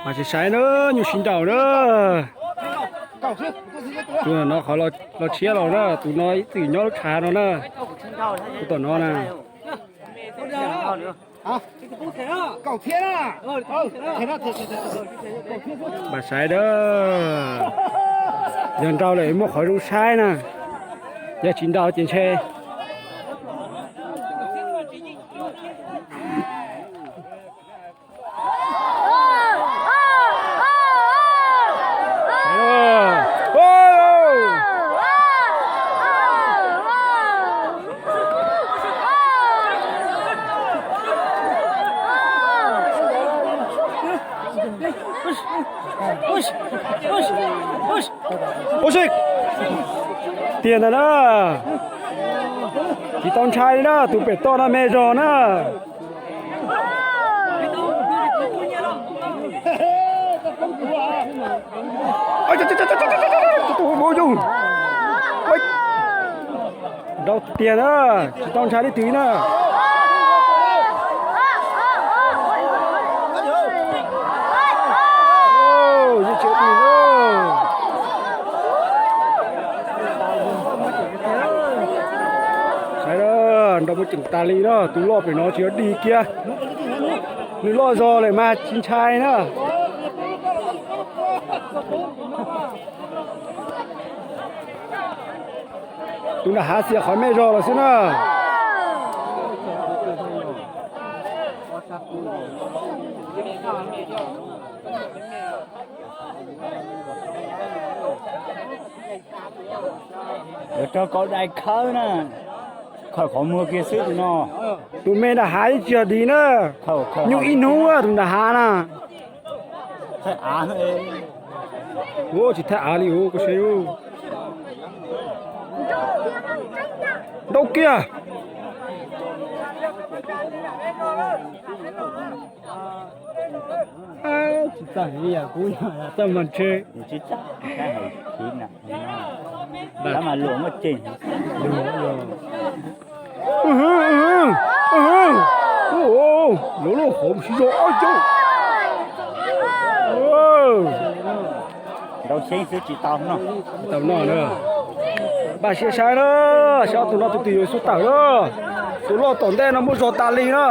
Mas tsis saib na, nyuj sib nraus na. Tus no qhov los tshiab los na, tus no ib txwm nyob lub tshav no na. Tus tom no na. Mas saib na, yog nrau lawm muaj qhov zoo saib na, yog tsis nrau ces ntshe Ua si, tiag ntawd na. Tsis tau ntshai li na, tus pem toj no me zog na. Nrau tiag na, tsis tau ntshai li twg na. Saib, nrau muaj ceem tas li na, tus loj pem no tsis yog dig kiag. Nws loj zog lawm mas tsis ntshai na. Tus nram hav xiam qhov me zog los xwb na. Yuav rau kaum daim khawb na. Khaws qhov muag kiag xwb tus no. Tus me nram hav yeej tsis yog dig na. Nyuj ib hnub tus nram hav na. Ua tsis thaj av li ua koj seb. Nrau kiag. Tsis txawj li yam kuv yog txawj mas ntshe. Luag luag qhov sib zog ob cauj. Tsis tau noj na. Npaj siab saib na, saib ob tug no tus twg yuav xub tawm na. Tus loj tom ntej no muaj zog tas li na.